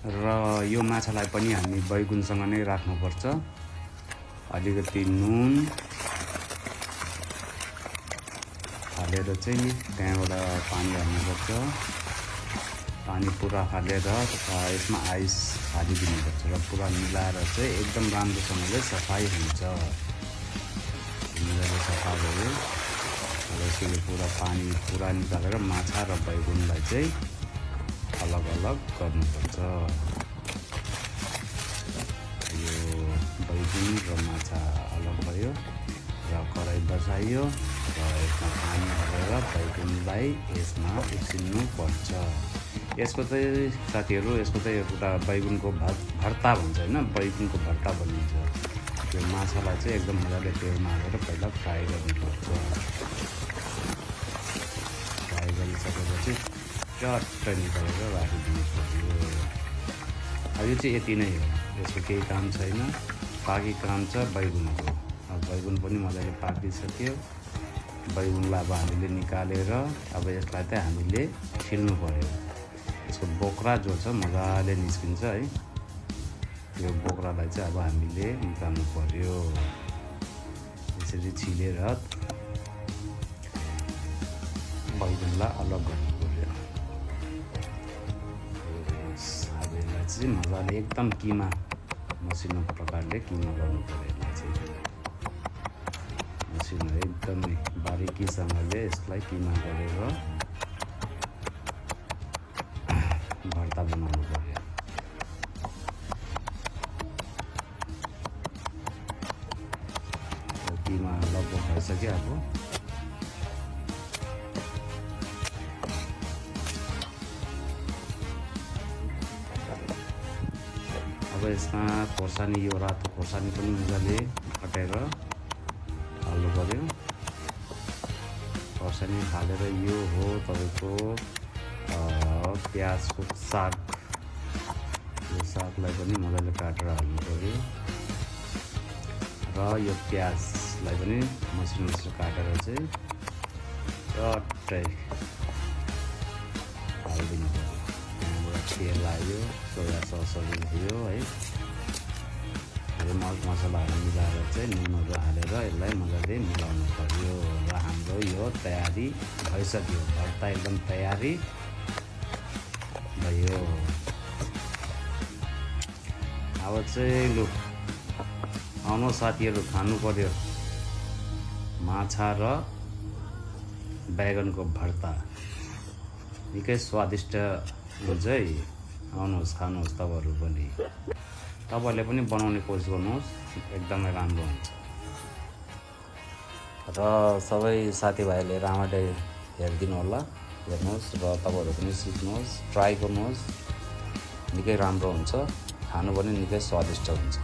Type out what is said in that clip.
र यो माछालाई पनि हामी बैगुनसँग नै राख्नुपर्छ। अलिकति नुन हालेर चाहिँ त्यहाँबाट पानी हाल्नुपर्छ। पानी पुरा हालेर यसमा आइस हालिदिनुपर्छ र पुरा मिलाएर चाहिँ एकदम राम्रोसँगले सफाइ हुन्छ। मजाले सफा भयो। यसरी पुरा पानी पुरा निकालेर माछा र बैगुनलाई चाहिँ अलग अलग गर्नुपर्छ। यो बैगुन र माछा अलग भयो र कराई बसाइयो र यसमा पानी हालेर बैगुनलाई यसमा उसिन्नु पर्छ। यसको चाहिँ साथीहरू यसको चाहिँ एउटा बैगुनको भर्ता भन्छ होइन, बैगुनको भर्ता भनिन्छ। त्यो माछालाई चाहिँ एकदम मजाले तेलमा हालेर पहिला फ्राई गर्नुपर्छ। फ्राई गरिसकेपछि चट्टै निकालेर राखिदिनु पर्यो। अब यो चाहिँ यति नै हो, यसको केही काम छैन। बाँकी काम छ बैगुनको। अब बैगुन पनि मजाले पाकिसक्यो। बैगुनलाई अब हामीले निकालेर अब यसलाई चाहिँ हामीले छिल्नु पर्यो। यसको बोक्रा जो छ मजाले निस्किन्छ है, यो बोक्रालाई चाहिँ अब हामीले निकाल्नु पर्यो। यसरी छिलेर बैगुनलाई अलग गर्नु पर्यो। अब यसलाई चाहिँ मजाले एकदम किमा मसिनो प्रकारले किमा गर्नु पर्यो। यसलाई चाहिँ मसिनो एकदमै बारिकीसँगले यसलाई किमा गरेर भर्ता बनाउनु पर्यो। किमा लगभग भइसक्यो। अब यसमा खोर्सानी, यो रातो खोर्सानी पनि मजाले कटेर हाल्नु पर्यो। खोर्सानी हालेर यो हो तपाईँको प्याजको साग। यो सागलाई पनि मजाले काटेर हाल्नु पर्यो र यो प्याजलाई पनि मसिनो मसिनो काटेर चाहिँ चट्टै हालिदिनु पर्यो। त्यहाँबाट तेल आयो, सोया ससहरू दियो है, मसलाहरू मिलाएर चाहिँ नुनहरू हालेर यसलाई मजाले मिलाउनु पर्यो र हाम्रो यो तयारी भइसक्यो। भर्ता एकदम तयारी भयो। अब चाहिँ लु आउनु साथीहरू, खानु पर्यो माछा र बैगनको भर्ता। निकै स्वादिष्ट हुन्छ है। आउनुहोस्, खानुहोस् तपाईँहरू पनि। तपाईँहरूले पनि बनाउने कोसिस गर्नुहोस्, एकदमै राम्रो हुन्छ। र सबै साथीभाइहरूले राम्ररी हेरिदिनु होला, हेर्नुहोस् र तपाईँहरू पनि सिक्नुहोस्, ट्राई गर्नुहोस्। निकै राम्रो हुन्छ, खानु पनि निकै स्वादिष्ट हुन्छ।